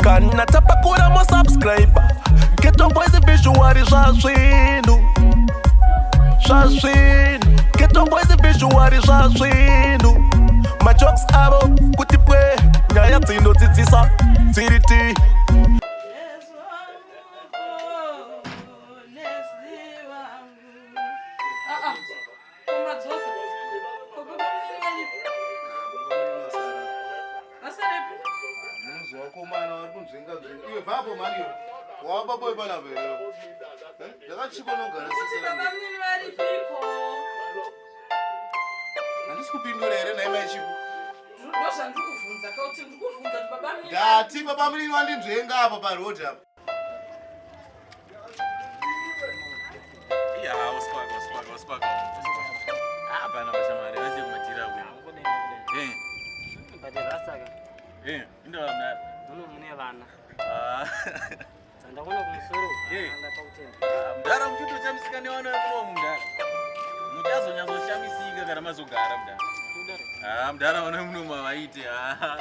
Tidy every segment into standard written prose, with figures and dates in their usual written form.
Kana tapakura mosubscribe. Ghetto Boys visual zvazvinhu. Zvazvinhu. Ghetto Boys visual zvazvinhu. Majokes avo kuti pwe nyaya dzinodzidzisa dziri ti. Vakomana vari kunzvenga nzvenga. Iwe bvapo mhani iwe. Wava baba wepanapa here? Eh? Ndakachikwa nogara Kuti baba munini varipiko? Handisi kupindura here nhai mai Chipo? Ndozvandiri kuvhunza ka kuti ndiri kuvhunza kuti baba munini. Ndati baba munini vandinzvenga apa paroad apa. Mdara muchitochamisika nevana vemunomu mdara. Muchazonyatsoshamisika kana mazogara mdara. Ah, mdara vana vemunomu havaite. Ah.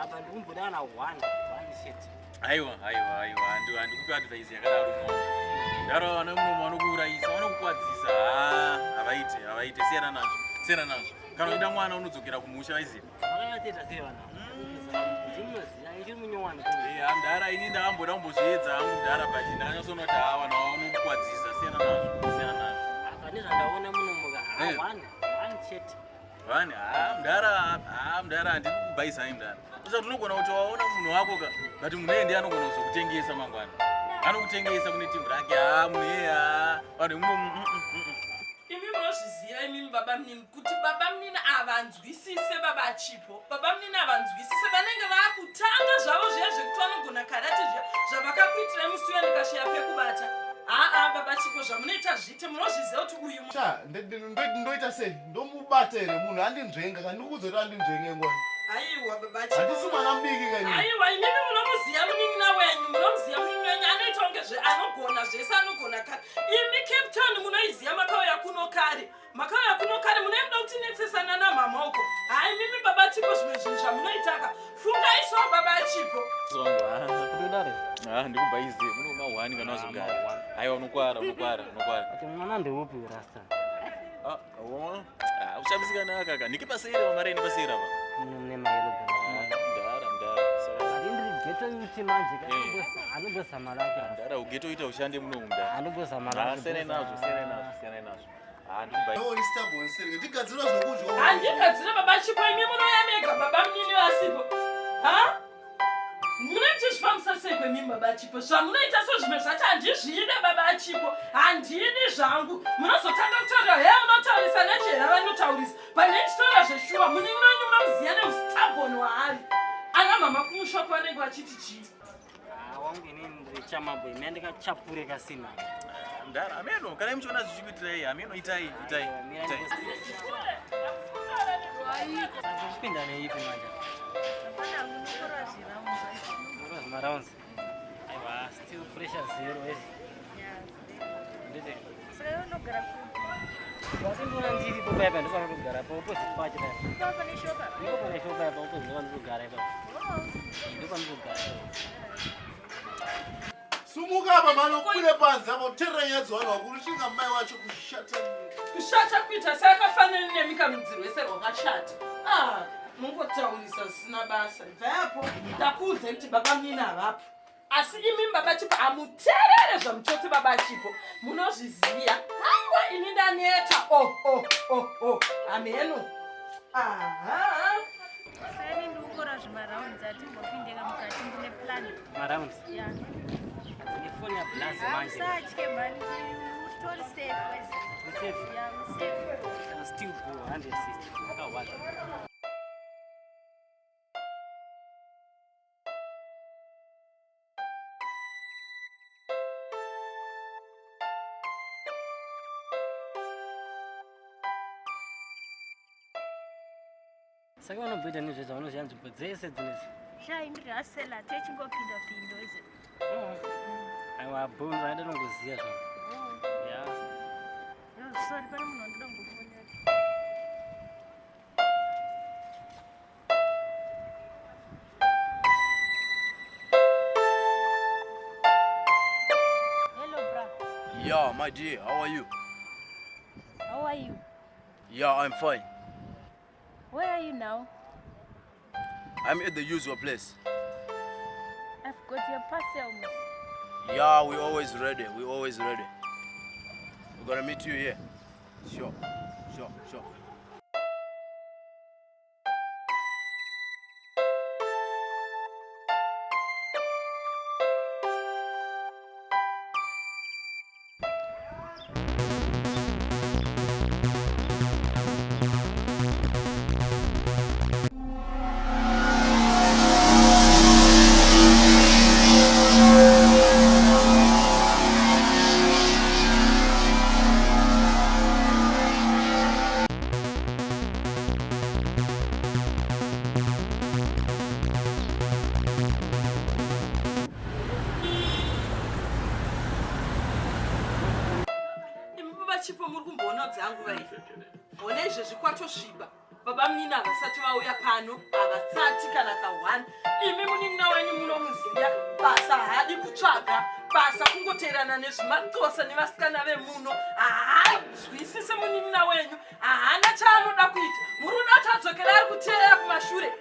Apa ndikumboda kana one, one shit. Aiwa, aiwa, aiwa, handi handikupi advice yakadaro mwana. Mdara vana vemunomu vanokuurayisa, vanokukwadzisa. Ah, havaite, havaite. Siyana nazvo. Siyana nazvo. Kana uida mwana unodzokera kumusha vaiziva. Vakanyatsoita sei vana? Ndimunoziva, ichiri munyowani. Eh, mdara ini ndakamboda kumbozviedza hangu mdara but ndakanyatsoona kuti haa vanhu ava vanokukwadzisa. Siyana nazvo, siyana nazvo. Apa nezvandaona munomuka, Eh. one, one chete. Vani, haa mdara, haa mdara handidi kubhaisai mdara. Saka unogona kuti waona munhu wako ka, but munhu iyeye ndiye anogona kuzokutengesa mangwana. Anokutengesa kune timu rake, haa munhu iyeye haa vanhu vemuno mm, mm, mm. Imi munozviziva imimi baba munini kuti baba munini havanzwisise baba Chipo. Baba munini havanzwisise vanenge vakutanga zvavo zviya zvekuti vanogona karate zviya zvavakakuitirai musi uya ndikashaya pekubata. Haa baba Chipo zvamunoita zviite munozviziva kuti uyu Sha, ndoita sei? Ndomubata here munhu andinzvenga kana ndikuudza kuti andinzvenge ngwani? Aiwa baba Chipo. Handisi mwana mudiki kani. Aiwa imimi munomuziva munin'ina wenyu, munomuziva munin'ina wenyu anoita kunge zve anogona zvese anogona kare. Imi Cape Town munoiziva makauya kuno kare. Makauya kuno kare munoenda kutinetsesana namama uko. Hai mimi baba Chipo zvimwe zvinhu zvamunoitaka. Fungai so baba Chipo. Kudodare. Ah, ndikubhaize muno mahwani kana wazogara. Aiwa unokwara, unokwara, unokwara. Ati mwana ndeupi rasta? Ah, oh. Ah, uchamisika naka ka. Niki paseri pa mareni paseri apa. Mune mune maelo bwana. Mdara, mdara. Saka Ati ndiri ghetto youth manje ka. Eh. Anogozama lake. mdara ugeto ita ushande muno mdara. Anogozama Ah, lake. siyana nazvo, siyana nazvo, siyana nazvo. Ah, ndikubhaize. Uri stubborn seri, ndigadzira zvokudya. Handigadzire baba Chipo imi munouya mega baba munini vasipo. Ha? Munochizvifambisa sei kwemimi baba Chipo? Zvamunoita so zvimwe zvacho handizvide baba Chipo. Handidi zvangu. Munozotanga kutaura he unotaurisa nechera vanotaurisa. Pane ndichitaura zveshuwa munin'ina wenyu munomuziva neustubborn waari. Ana mama kumusha kwavanenge vachiti chii? Ah, wangu inini ndiri chamaboy, mina ndikachapure kasina. Mdara, ameno, kana muchiona zvichikuitirai, ameno itai, itai. Itai. Kupinda neipi manje? Marounds. Aiwa, still pressure zero eh. Ndete. Wasindiona ndiripo paya paya ndofana kugara pa opposite pacho paya. Ndipo pane shopa apa opposite ndopandinogara ipapo. Ndopandinogara. Sumuka apa mhani ukwire panze apa uterera nyaya dzevanhu vakuru chinga mai wacho kushata. Kushata kuita seakafanana nemi karudzi rwese rwakashata. Ah, mungotaurisa zvisina basa. Ibvayapo ndakuudzai kuti baba munini havapo. Asi imi baba Chipo hamuterere zvamuchotse baba Chipo. Munozviziva. Haiwa ini ndaneta. Oh, oh, oh, oh. Hameno. Aha. Seni ndikukora zvimaraunds atimbopindeka mukati ndine plan. Marounds. Yeah. Ndine phone ya blaz manje. Usatye mani utori safe wese. Safe. Yeah, I'm safe. I'm still go 160. Akawanda. Saka unomboita nezve zvaunoziva nzvimbo dzese dzinezi. Sha indiri hustler techingopinda pindo ize. Aiwa bhonzo aida nongoziva zvangu. Yeah. Yo, sorry pane munhu wandoda kumbofonera. Yeah, my dear, how are you? How are you? Yeah, I'm fine. Where are you now? I'm at the usual place. I've got your parcel, miss. Yeah, we always ready. We always ready. We're gonna meet you here. Sure, sure, sure. Imi baba Chipo muri kumboona dzangu vai. Hona izvezvi kwatosviba. Baba munini havasati vauya pano, havasati kana ka1. Imi munin'ina wenyu munomuziya, basa haadi kutsvaga, basa kungoteerana nezvimaxosa nevasikana vemuno. Haanzwisise munin'ina wenyu, haana chaanoda kuita. Muri kuda kuti adzokere ari kuteera kumashure.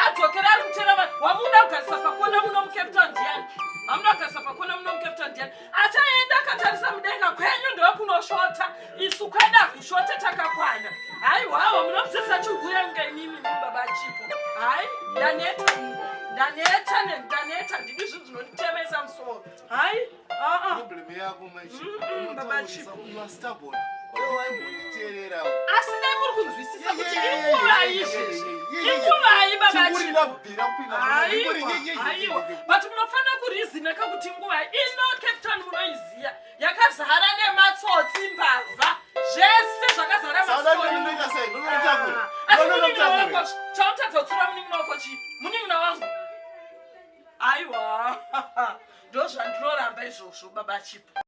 Adzokera ari kuteera vanhu. Wamuda kugarisa pakona muno muCape Town ndiani? Wamuda kugarisa pakona muno muCape Town ndiani? Achaenda akatarisa mudenga kwenyu ndokunoshota. Isu kwedu hakushote takakwana. Haiwawo munomudzidzisa chihure kunge imimi mimi baba Chipo. Hai, ndaneta. Ndaneta ne ndaneta ndidi zvinhu zvinonditemesa musoro. Hai, aa. Problem yako mai Chipo. Baba Chipo. You are stubborn. Wewe waimbonditeerera. Asi dai muri kunzwisisa kuti inguva izvezvi. Inguvai baba Chipo. Aiwa, aiwa. But munofanira kurizina kakuti nguva ino Cape Town munoiziya yakazara nematsotsi mbavha zvese zvakazara Saka ndinoita sei? Ndinonotakura. Asi munin'ina Ndinonotakura. wako chautadza kutsiura munin'ina wako chii? Munin'ina wangu. Aiwa. Ndozvandinoramba izvozvo baba Chipo.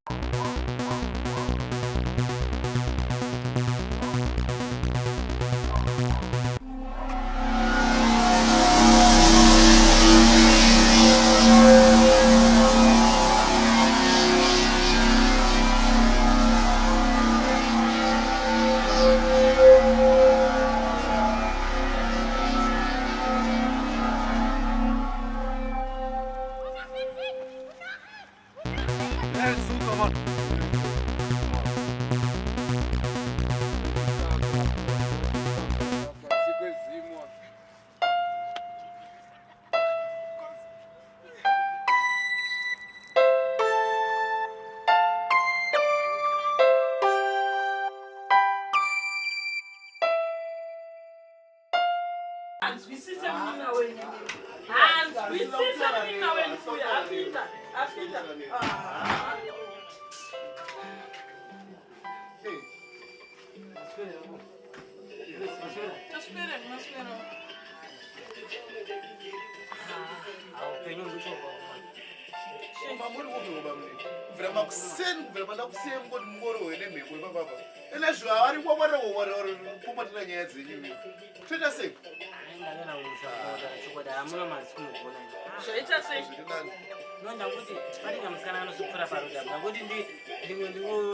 Hanzwisise munin'ina wenyu. Hanzwisise munin'ina wenyu uyu. Apinda, apinda. Ah. Taswera, maswera. Upenyu ndiko Mamuri kupi baba mune? Kubvira makuseni kubvira pandakusiyai mungoti mungorohwe nemhepo ipapapa. Ene zvo avari kwakwarira kwakwarira nyaya dzenyu imi. Toita sei? ndakana kumusha chokwadi hamuna mazi kumugona Zvaita sei? Zviri nani. No ndakuti panenge musikana anosopfura paroad apo ndakuti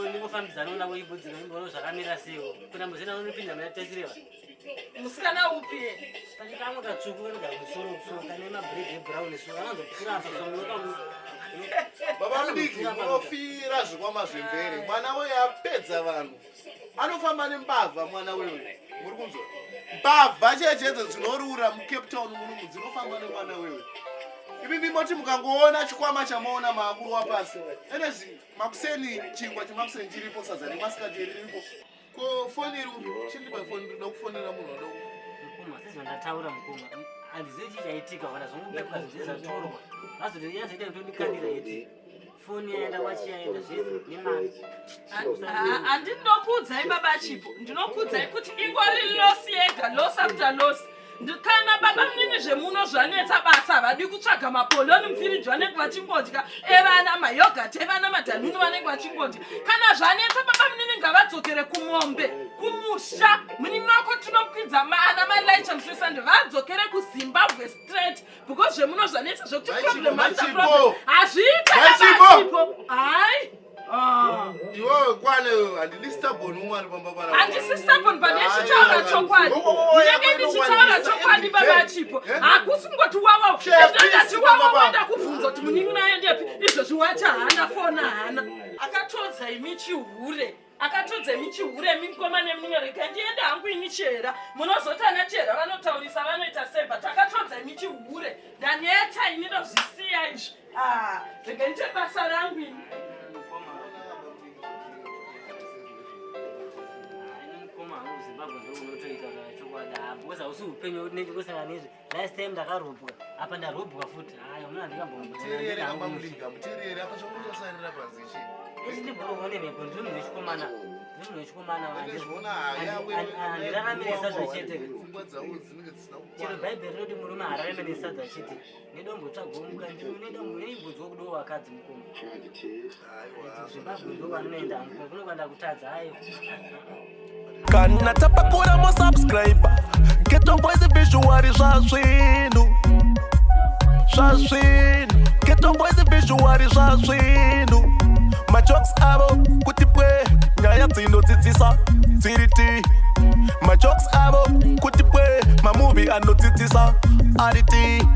ndingofambidzana nako ibudzika ndimboona zvakamira seiwo kuna muzena unopinda muna tesireva Musikana upi? pane kamwe katsvuku kanogara musoro so kane mabhuredi ebrown so anozopfura apa so Baba mudiki munofira zvikwama zvemvere. Mwana weyo apedza vanhu. Anofamba nembavha mwana weyo. Muri kunzwa? Mbavha chechedzo dzinorura muCape Town munomu dzinofamba nemwana weyo. Imi moti mukangoona chikwama chamaona maakurowa pasi. Enezi makuseni chingwa chemakuseni chiripo sadza remasikati riripo. Ko foni iri upi? Chindipa foni ndinoda kufonera munhu wada mukoma sezvandataura mukoma handizivi chii chaitika kana zvongobekwa zvinhu zvatorwa vazoti yazoita kutondikandira iti foni yaenda kwachiyaenda zvese nemari Handinokuudzai baba Chipo, ndinokuudzai kuti ingori loss yega, loss after loss. Kana baba munini zvemuno zvanetsa basa havadi kutsvaga mapoloni mufiriji vanenge vachingodya evana mayogati evana madhanunu vanenge vachingodya. Kana zvanetsa baba munini ngavadzokere kumombe kumusha. Munini wako tinokwidza ana malaicha musi weSunday vadzokere kuZimbabwe straight because zvemuno zvanetsa zvekuti Mai problem Chipo, after Mai problem Chipo. hazviite Mai baba Chipo. Chipo. Hai. Ah. pamba pana. Handisi stubborn, but ndichitaura chokwadi. Ndinenge ndichitaura chokwadi, baba Chipo. Hakusi kungoti wawawa. Ndati wawawa, ndakubvunza kuti munin'ina aendepi. Izvozvi wacha hana fona hana. Akatodza imi chihure, akatodza imi chihure, imi mukoma nemunwe. Rega ndiende hangu ini. Chera munozoti ana Chera vanotaurisa, vanoita sei, but akatodza imi chihure. Ndaneta ini, ndozvisiya izvi. Ah, rega ndiite basa rangu ini. Mukoma hangu, Zimbabwe ndo unotoita chokwadi, because hausi upenyu nechingosangana nezvi. Last time ndakarobwa, apa ndarobwa futi. Haya, muna. Muteerere kamba mudiki, muteerere apa chamunochasarira panze chi. Ndibhorohwa nemhepo. Ndiri munhu wechikomana, ndiri munhu wechikomana. Ndizvona. Handirarami nesadza chete. Pfungwa dzavo dzinenge dzisina Chero kukwana. Bhaibheri rinoti murume haararame nesadza chete, nedombotsvago muka neimbudzwa kudiwo vakadzi, mukoma. Aiwa. Zimbabwe ndo kwanoenda, mukoma, kunokwanda kutadza ayo. Kana tapakura musubscribe Ghetto Boys Visual. Zva zvinhu, zva zvinhu, Ghetto Boys Visual, zva zvinhu. Majokes avo kuti pwe, nyaya dzinodzidzisa dziri ti. Majokes avo kuti pwe, mamovie anodzidzisa ari ti.